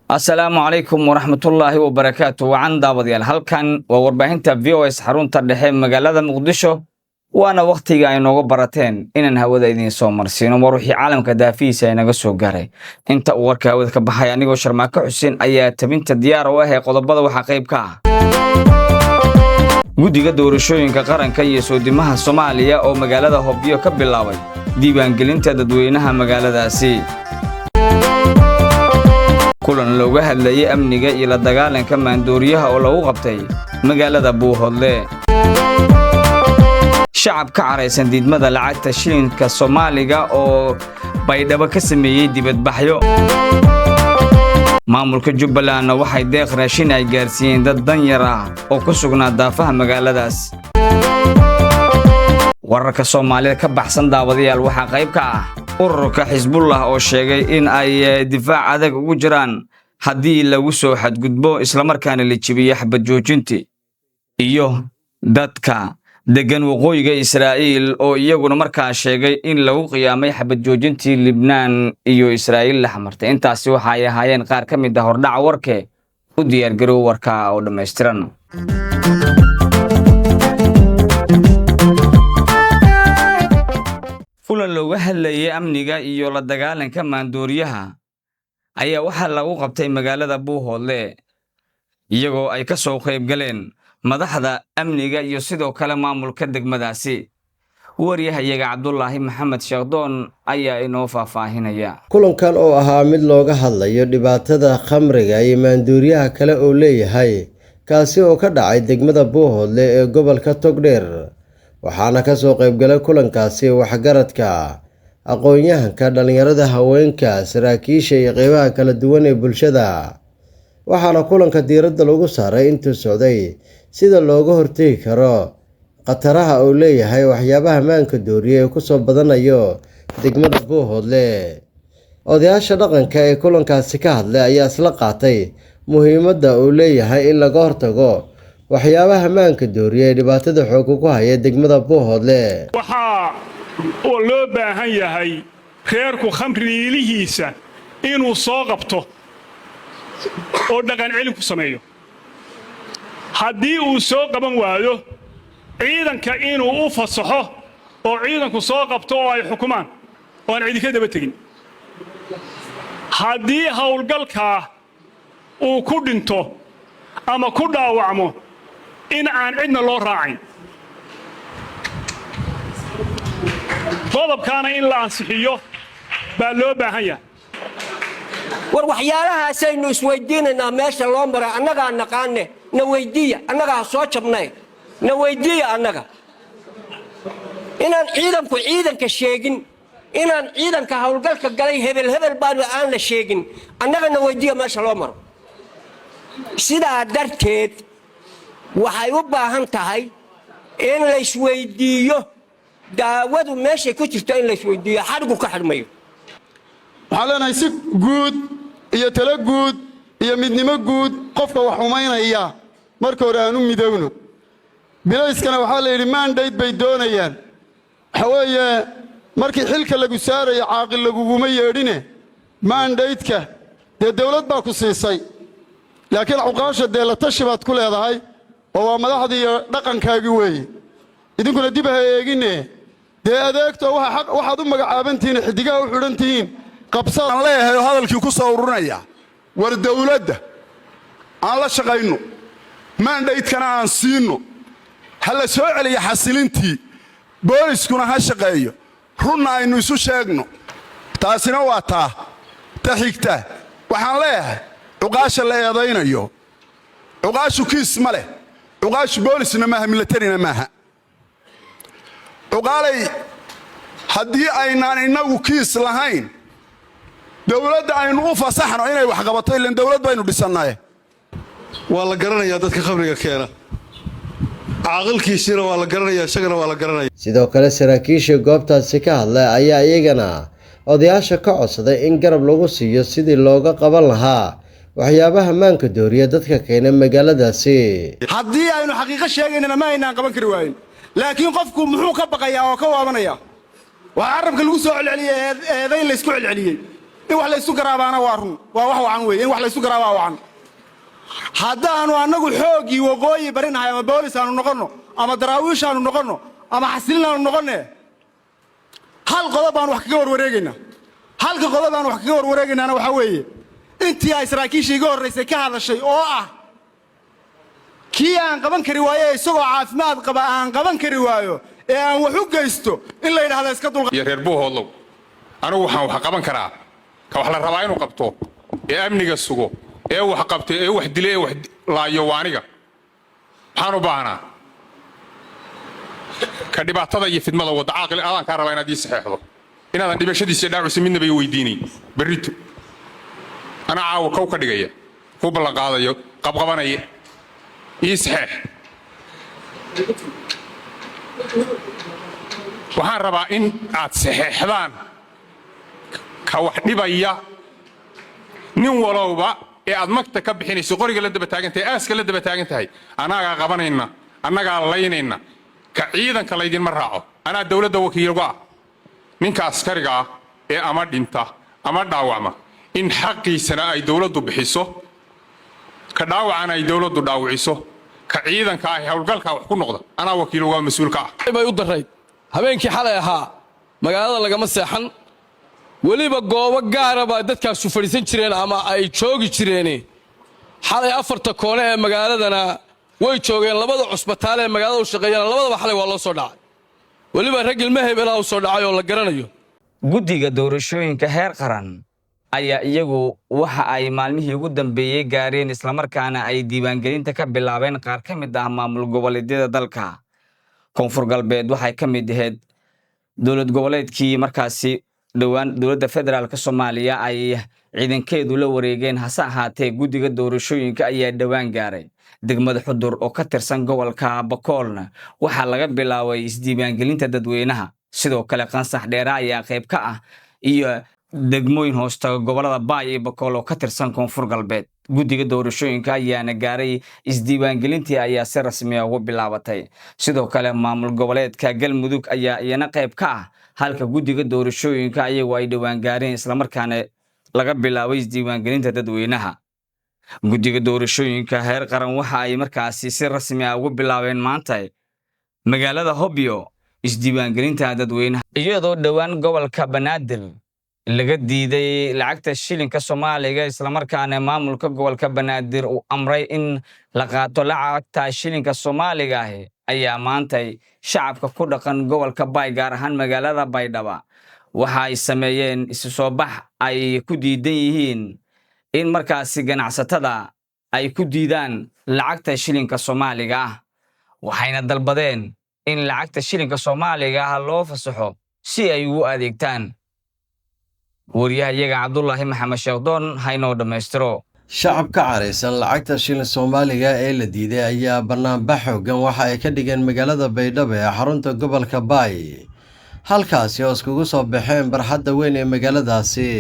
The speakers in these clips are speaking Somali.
Asalaamu calaykum waraxmatullaahi wabarakaatu. Wacan daawadayaal, halkan waa warbaahinta VOS, xarunta dhexe magaalada Muqdisho, waana wakhtiga ay nooga barateen inaan hawada idiin soo marsiino war wixii caalamka daafihiisa inaga soo gaaray. Inta uu warka hawada ka baxay, anigoo Sharmaako Xuseen ayaa tabinta diyaar u ah. Ee qodobada waxaa qayb ka ah: Guddiga Doorashooyinka Qaranka iyo Soodimaha Soomaaliya oo magaalada Hobyo ka bilaabay diiwaangelinta dadweynaha magaaladaasi; kulan looga hadlayay amniga iyo la dagaalanka maandooriyaha oo lagu qabtay magaalada Buuhodle; shacab ka caraysan diidmada lacagta shilinka Soomaaliga oo Baydhabo ka sameeyey dibadbaxyo; maamulka Jubbalandna waxay deeq raashin ay gaarsiiyeen dad danyar ah oo ku sugnaa daafaha magaaladaas. Wararka Soomaalida ka baxsan, daawadayaal, waxaa qayb ka ah ururka Xisbullah oo sheegay in ay difaac adag ugu jiraan haddii lagu soo xadgudbo, islamarkaana la jebiyo xabad joojintii, iyo dadka deggan waqooyiga Israa'iil oo iyaguna markaa sheegay in lagu qiyaamay xabad joojintii Libnaan iyo Israa'iil la xamartay. Intaasi waxa ay ahaayeen qaar ka mid ah hordhaca warke. U diyaargarow warka oo dhammaystiran. Kulan looga hadlayay amniga iyo la dagaalanka maandooriyaha ayaa waxaa lagu qabtay magaalada Buuhoodle, iyagoo ay ka soo qayb galeen madaxda amniga iyo sidoo kale maamulka degmadaasi. Waryahayaga Cabdulaahi Maxamed Sheekhdoon ayaa inoo faahfaahinaya. Kulankan oo ahaa mid looga hadlayo dhibaatada khamriga iyo maanduuriyaha kale oo leeyahay, kaasi oo ka dhacay degmada Buuhoodle ee gobolka Togdheer, waxaana kasoo qaybgalay kulankaasi waxgaradka, aqoon-yahanka, dhalinyarada, haweenka, saraakiisha iyo qeybaha kala duwan ee bulshada. Waxaana kulanka diiradda lagu saaray intuu socday sida looga hortegi karo khataraha uu leeyahay waxyaabaha maanka dooriya ee kusoo badanayo degmada Buuhoodle. Odayaasha dhaqanka ee kulankaasi ka hadlay ayaa isla qaatay muhiimadda uu leeyahay in laga hortago waxyaabaha maanka dooriya ee dhibaatada xoogga ku haya degmada Buuhoodle. Waxaa oo loo baahan yahay reerku khamriilihiisa inuu soo qabto oo dhaqan celin ku sameeyo. Haddii uu soo qaban waayo, ciidanka inuu u fasaxo oo ciidanku soo qabto oo ay xukumaan oo aan cidinka daba tegin. Haddii howlgalkaa uu ku dhinto ama ku dhaawacmo, in aan cidna loo raacayn. Qodobkaana in la ansixiyo baa loo baahan yahay. War waxyaalahaasaynu isweydiinaynaa. Meesha loo maray annagaa naqaane, na weyddiiya. Annagaa soo jabnay, na weyddiiya annaga. Inaan ciidanku ciidanka sheegin, inaan ciidanka howlgalka galay hebel hebel baanu aan la sheegin, annaga na weyddiiya meesha loo maro. Sidaa darteed waxay u baahan tahay in laysweyddiiyo daawadu meeshay ku jirto, in laysweyddiiyo xadhigu ka xidhmayo. Waxaan leenahay si guud iyo talo guud iyo midnimo guud, qofka wax xumaynaya marka hore aan u midowno. Bilayskana waxaa la yidhi mandate bay doonayaan. Waxa weeye, markii xilka lagu saarayo caaqil laguguma yeedhine, mandate-ka dee dawlad baa ku siisay, laakiin cuqaasha dee la tashi baad ku leedahay oo waa madaxdii iyo dhaqankaagii weeye. Idinkuna dib ha eeginne, dee adeegto waxaad u magacaabantihiin, xiddigaha u xidhan tihiin qabsada. Aan leeyahay oo hadalkii ku soo ururinaya, war dawladda aan la shaqayno, mandate-kana aan siinno, ha la soo celiyo xasilintii, booliskuna ha shaqeeyo, runna aynu isu sheegno. Taasina waa taa. Ta xigta waxaan leeyahay, cuqaasha la eedaynayo, cuqaashu kiis ma leh. Cuqaashu boolisna maaha, milatarina maaha. Cuqaalay, haddii aynaan innagu kiis lahayn, dawladda aynu u fasaxno inay wax qabato, ilan dawlad baynu dhisannaye. Waa la garanayaa dadka khamriga keena, caaqilkiisiina waa la garanaya, isagana waa la garanaya. Sidoo kale saraakiisha goobtaasi ka hadlay ayaa iyagana odayaasha ka codsaday in garab lagu siiyo sidii looga qaban lahaa waxyaabaha maanka dooriya dadka keena magaaladaasi. Haddii aynu xaqiiqo sheegaynana, ma aynaan qaban kari waayin, laakiin qofku muxuu ka baqayaa oo ka waabanaya? Waxaa carabka lagu soo celceliyey eedayn laysku celceliyey. In wax laysu garaabaana waa run, waa wax wacan weeye. In wax laysu garaabaa wacan. Haddaannu annagu xooggii waqooyi barinahay, ama boolis aanu noqonno, ama daraawiish aanu noqonno, ama xasilin aanu noqonne, hal qodob baanu wax kaga warwareegaynaa. Halka qodob aanu wax kaga warwareegaynaana waxaa weeye intii ay saraakiisha iga horraysay ka hadashay, oo ah kii aan qaban kari waayo, isagoo caafimaad qaba aan qaban kari waayo ee aan wax u geysto, in la yidhahda iska dulqa. Iyo reer Buuhoodlow, anigu waxaan wax qaban karaa ka wax la rabaa inuu qabto ee amniga sugo ee wax qabto ee wax dile ee wax laayo waa aniga. Maxaan u baahnaa? Ka dhibaatada iyo fidmada wadda, caaqil, adaan kaa rabaa inaad ii saxeexdo inaadan dhimashadiisa iyo dhaawaciisa midnaba ii weydiinayn. Berrito anaa caawa kow ka dhigaya, kuu ballanqaadayo, qabqabanaya, ii saxeex. Waxaan rabaa in aad saxeexdaan ka wax dhibaya, nin walowba ee aad magta ka bixinayso, qoriga la daba taagan tahay, aaska la daba taagan tahay, annagaa qabanayna, annagaa laynayna. Ka ciidanka laydinma raaco, anaa dowladda wakiilga ah. Ninka askariga ah ee ama dhinta ama dhaawacma, in xaqiisana ay dowladdu bixiso, ka dhaawacana ay dowladdu dhaawiciso, ka ciidanka ah ee howlgalkaa wax ku noqda, anaa wakiiluga mas-uulka ah. Bay u darayd habeenkii xalay ahaa, magaalada lagama seexan. Weliba goobo gaara baa dadkaasu fadhiisan jireen ama ay joogi jireen. Xalay afarta koone ee magaaladana way joogeen. Labada cusbitaal ee magaalada u shaqeeyana labadaba xalay waa loo soo dhacay. Weliba rag ilma hebelaa u soo dhacay oo la garanayo. Guddiga doorashooyinka heer qaran ayaa iyagu waxa ay maalmihii ugu dambeeyey gaareen, islamarkaana ay diiwaangelinta ka bilaabeen qaar ka mid ah maamul goboleedyada dalka. Koonfur Galbeed waxay ka mid ahayd dowlad goboleedkii markaasi dhowaan dowladda federaalka Soomaaliya ay ciidankeedu la wareegeen. Hase ahaatee, guddiga doorashooyinka ayaa dhowaan gaaray degmada Xudur oo ka tirsan gobolka Bakoolna. Waxaa laga bilaabay isdiiwaangelinta dadweynaha. Sidoo kale Qansax Dheere ayaa qayb ka ah, iyo degmooyin hoostaga gobolada Baay iyo Bakool oo ka tirsan Koonfur Galbeed. Guddiga doorashooyinka ayaana gaaray, isdiiwaangelintii ayaa si rasmiya ugu bilaabatay. Sidoo kale maamul goboleedka Galmudug ayaa iyana qayb ka ah halka guddiga doorashooyinka ayagu ay dhowaan gaareen, islamarkaana laga bilaabay isdiiwaangelinta dadweynaha. Guddiga doorashooyinka heer qaran waxa ay markaasi si rasmi ah ugu bilaabeen maanta magaalada Hobyo isdiiwaangelinta dadweynaha, iyadoo dhowaan gobolka Banaadir laga diiday lacagta shilinka Soomaaliga, islamarkaana maamulka gobolka Banaadir uu amray in la qaato lacagta shilinka Soomaaliga ahi, ayaa maantay shacabka ku dhaqan gobolka Baay, gaar ahaan magaalada Baydhaba, waxa ay sameeyeen isu soo bax ay ku diidan yihiin in markaasi ganacsatada ay ku diidaan lacagta shilinka Soomaaliga ah, waxayna dalbadeen in lacagta shilinka Soomaaliga ah loo fasaxo si ay ugu adeegtaan. Wariyahayaga Cabdulaahi Maxamed Sheekdoon haynoo dhammaystiro. Shacab ka caraysan lacagta shilin Soomaaliga ee la diiday ayaa banaanbax xooggan waxa ay ka dhigeen magaalada Baydhabo ee xarunta gobolka Baay, halkaasi oo iskugu soo baxeen barxadda weyn ee magaaladaasi.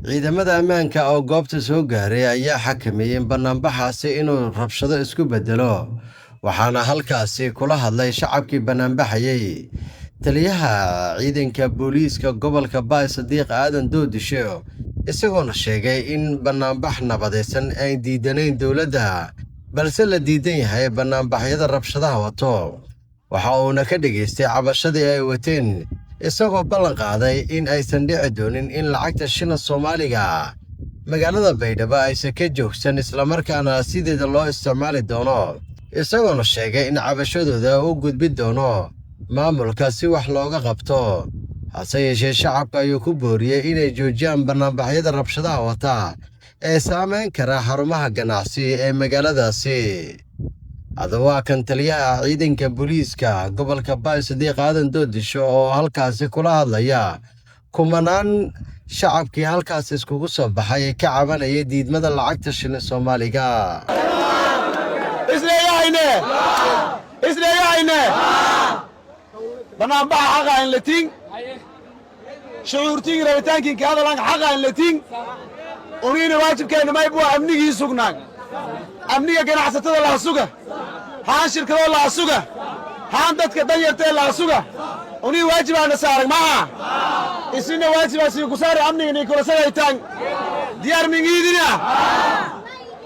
Ciidamada ammaanka oo goobta soo gaaray ayaa xakameeyey banaanbaxaasi inuu rabshado isku beddelo, waxaana halkaasi kula hadlay shacabkii banaanbaxayay taliyaha ciidanka booliiska gobolka Baay, Sadiiq Aadan Doodishe, isagoona sheegay in banaanbax nabadaysan ay diidanayn dowladda, balse la diidan yahay banaanbaxyada rabshadaha wato. Waxa uuna ka dhegaystay cabashadii ay wateen, isagoo ballan qaaday in aysan dhici doonin in lacagta shilin Soomaaliga magaalada Baydhabo aysan ka joogsan, islamarkaana sideeda loo isticmaali doono, isagoona sheegay in cabashadooda u gudbin doono maamulka si wax looga qabto. Hase yeeshee, shacabka ayuu ku booriyey inay joojiyaan banaanbaxyada rabshadaha wata ee saameyn kara xarumaha ganacsi ee magaaladaasi. Haddaba waa kan taliyaha ciidanka booliiska gobolka Baay, Sadiiq Aadan Doodisho, oo halkaasi kula hadlaya kumanaan shacabkii halkaasi iskugu soo baxay ee ka cabanayay diidmada lacagta shilin Soomaaliga. Isleeyahayne, isleeyahayne, banaanbaxa xaqa in latiin, shucuurtiin, rabitaankiinka hadalanka xaqa in latiin. Uniina waajibkeenna mayb waa amnigii sugnaan, amniga ganacsatada laha suga, haan shirkadoo laha suga, haan dadka danyartee laha suga. Unii waajibaana saaran maaha. Isina waajibaasi ku saari amniga ninkulasadaytaan diyaar mingiidina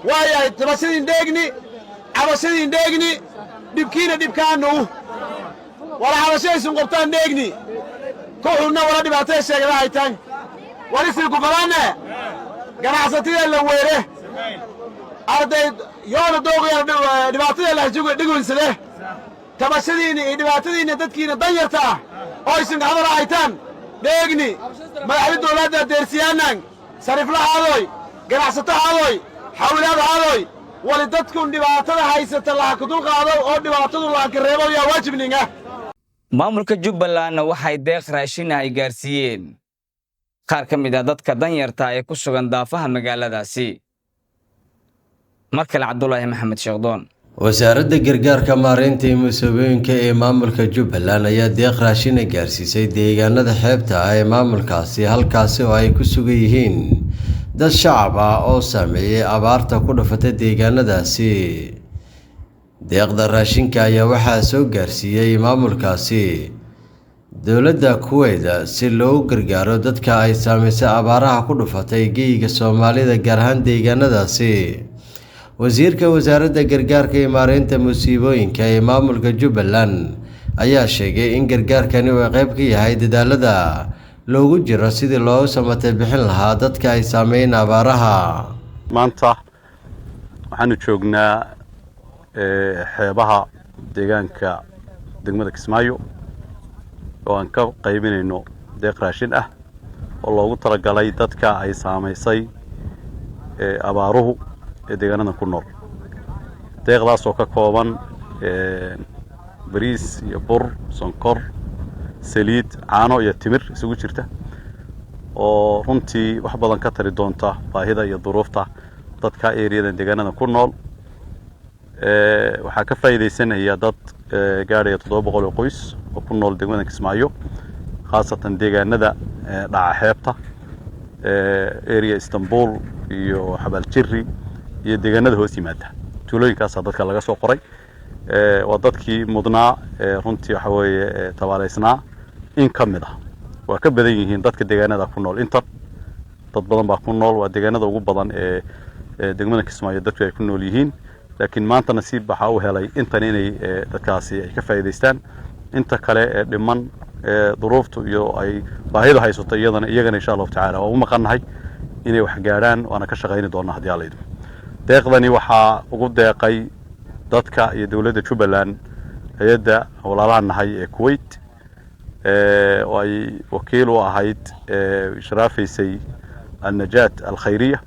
waayahay. Tabashadiin dheegni, cabashadiin dheegni, dhibkiina dhibkaanu wala cabashadaysun qabtaan dheegni, kuxunna wala dhibaatada sheegada haytaan walisii ku falaanne. Ganacsatida la weere arday yoona dooqayaan dhibaatada lahjuga dhigunsade. Tabashadiinna iyo dhibaatadiinna dadkiina danyarta ah oo aysan gacmada haytaan dheegni. Madaxda dowladda deersiyaanan, sariflahaadoy, ganacsatahaadoy, xawilaadahaadoy, wali dadkun dhibaatada haysata laha ku dulqaado oo dhibaatadu laha ka reebo yaa waajibninga. Maamulka Jubbalandna waxay deeq raashin ay gaarsiiyeen qaar ka mid ah dadka danyarta ee ku sugan daafaha magaaladaasi. Mar kale Cabdulaahi Maxamed Sheekdoon. Wasaaradda Gargaarka, Maareynta iyo Musiibooyinka ee maamulka Jubbaland ayaa deeq raashina gaarsiisay deegaanada xeebta ah ee maamulkaasi, halkaasi oo ay ku sugan yihiin dad shacab ah oo saameeyay abaarta ku dhufatay deegaanadaasi. Deeqda raashinka ayaa waxaa soo gaarsiiyey maamulkaasi dowladda Kuwait si loogu gargaaro dadka ay saameysay abaaraha ku dhufatay geyiga Soomaalida, gaar ahaan deegaanadaasi. Wasiirka Wasaaradda Gargaarka iyo Maareynta Musiibooyinka ee maamulka Jubbaland ayaa sheegay in gargaarkani uu qayb ka yahay dadaalada loogu jiro sidii loogu samatay bixin lahaa dadka ay saameeyeen abaaraha. Maanta waxaanu joognaa xeebaha deegaanka degmada Kismaayo oo aan ka qaybinayno deeq raashin ah oo loogu talagalay dadka ay saamaysay abaaruhu ee deegaanadan ku nool. Deeqdaas oo ka kooban bariis iyo bur, sonkor, saliid, caano iyo timir isugu jirta, oo runtii wax badan ka tari doonta baahida iyo duruufta dadka eriyadan deegaanadan ku nool. Waxaa ka faa'iidaysanaya dad gaadhaya 700 oo qoys oo ku nool degmada Kismaayo, khaasatan deegaanada dhaca xeebta, area Istanbul iyo Xabaaljiri iyo deegaanada hoos yimaada. Tuulooyinkaasaa dadka laga soo qoray. Waa dadkii mudnaa, runtii waxa weeye tabaalaysnaa in ka mid ah. Waa ka badan yihiin dadka deegaanada ku nool, intan dad badan baa ku nool. Waa deegaanada ugu badan ee degmada Kismaayo dadku ay ku nool yihiin, laakiin maanta nasiib waxaa u helay intan inay dadkaasi ay ka faa'iidaystaan. Inta kale ee dhiman duruuftu iyo ay baahidu haysato iyadana iyagana insha Allahu tacaala waa u maqannahay inay wax gaadhaan, waana ka shaqayni doonaa haddii Alla idmo. Deeqdani waxaa ugu deeqay dadka iyo dowladda Jubbaland hay-adda walaalaha nahay ee Kuwait, oo ay wakiil u ahayd ishraafaysay Alnajaat Alkhayriya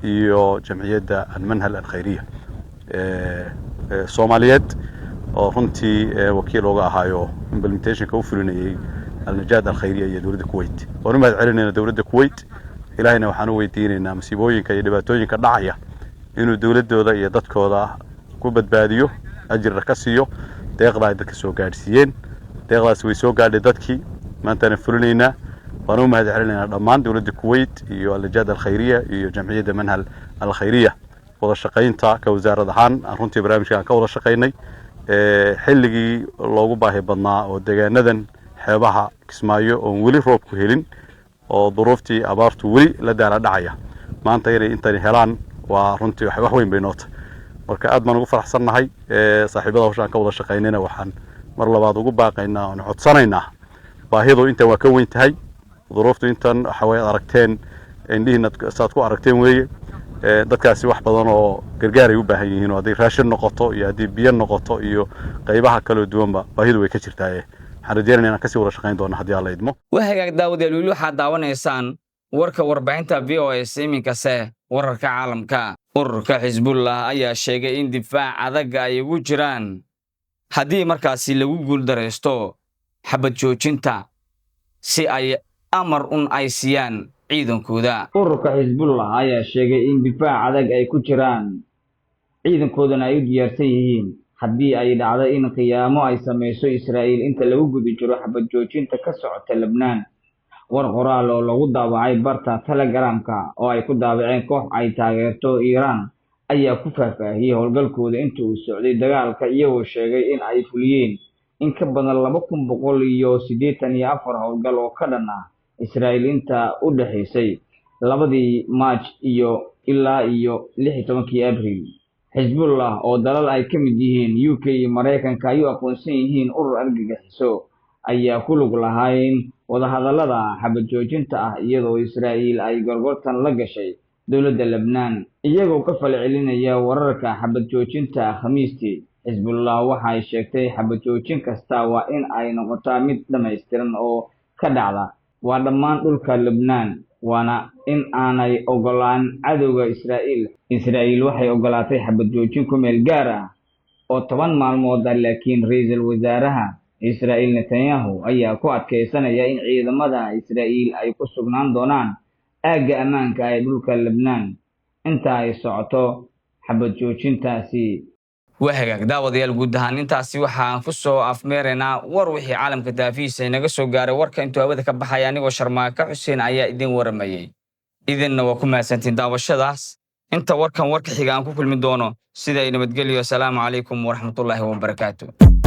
iyo Jamciyadda Almanhal Alkhayriya Soomaaliyeed, oo runtii wakiil uga ahaayo implementationka u fulinayay Alnajaat Alkhayriya iyo dowladda Kuwait. Waan u mahad celinaynaa dowladda Kuwait. Ilaahayna waxaan u weydiinaynaa masiibooyinka iyo dhibaatooyinka dhacaya inuu dowladdooda iyo dadkooda ku badbaadiyo, ajirna ka siiyo deeqda ay dadka soo gaadhsiiyeen. Deeqdaasi way soo gaadhay dadkii, maantaana fulinaynaa. Waan u mahad celinaynaa dhammaan dowladda Kuwait iyo Alnajaat Alkhayriya iyo Jamciyadda Manhal Alkhayriya wada shaqaynta ka wasaarad ahaan aan runtii barnaamijka aan ka wada shaqaynay xilligii loogu baahi badnaa oo deegaanadan xeebaha Kismaayo oon weli roobku helin oo duruuftii abaartu weli la daala dhacaya. Maanta inay intani helaan waa runtii wax weyn bay noota. Marka aad baan ugu faraxsannahay saaxiibada hawsha aan ka wada shaqaynayna. Waxaan mar labaad ugu baaqaynaa oon codsanaynaa, baahidu intan waa ka weyn tahay, duruuftu intan waxa way aragteen, indhihiina saad ku aragteen weeye. Dadkaasi wax badan oo gargaar ay u baahan yihiin, oo hadday raashin noqoto iyo haddii biyo noqoto iyo qaybaha kala duwanba baahidu way ka jirtaaye. Waxaan rajeynaya inaan kasii wada shaqayn doono haddii Alla idmo. Waa hagaag daawadayaal, weli waxaad daawanaysaan warka warbaahinta VOS. Iminkase wararka caalamka. Ururka Xisbullah ayaa sheegay in difaac adag ay ugu jiraan haddii markaasi lagu guuldaraysto xabad joojinta, si ay amar un ay siiyaan ciidankooda. Ururka Xisbullah ayaa sheegay in difaac adag ay ku jiraan, ciidankoodana ay u diyaarsan yihiin haddii ay dhacdo in khiyaamo ay samayso Israa'iil inta lagu guda jiro xabad joojinta ka socota Lebnaan. War qoraal oo lagu daabacay barta Telegramka oo ay ku daabaceen koox ay taageerto Iiraan ayaa ku faahfaahiyey howlgalkooda inta uu socday dagaalka, iyagoo sheegay in ay fuliyeen in ka badan 2184 howlgal oo ka dhan ah Israa'iil inta u dhexaysay 2dii Maaj iyo ilaa iyo 16kii Abriil. Xisbullah, oo dalal ay ka mid yihiin UK iyo Maraykanka ay u aqoonsan yihiin urur argagixiso, ayaa ku lug lahayn wadahadallada xabad joojinta ah, iyadoo Israa'iil ay gorgortan la gashay dowladda Lebnaan. Iyagoo ka falcelinaya wararka xabad joojinta Khamiistii, Xisbullah waxa ay sheegtay xabad joojin kasta waa in ay noqotaa mid dhammaystiran oo ka dhacda waa dhammaan dhulka Lebnaan, waana in aanay ogolaan cadowga Israa'iil. Israa'iil waxay ogolaatay xabad joojin ku meel gaar ah oo 10 maalmood ah, laakiin ra'iisul wasaaraha Israa'iil Netanyahu ayaa ku adkeysanaya in ciidamada Israa'iil ay ku sugnaan doonaan aagga ammaanka ah ee dhulka Lebnaan inta ay socoto xabad joojintaasi. Waa hagaag, daawadayaal, guud ahaan intaasi waxaan ku soo afmeeraynaa war wixii caalamka daafihiisa inaga soo gaaray. Warka intuu hawada ka baxaya, anigoo Sharmaaka Xuseen ayaa idin waramayey, idinna waa ku mahadsantiin daawashadaas. Inta warkan warka xiga aan ku kulmi doono, sida ay nabadgelyo. Asalaamu calaykum waraxmatullaahi wabarakaatu.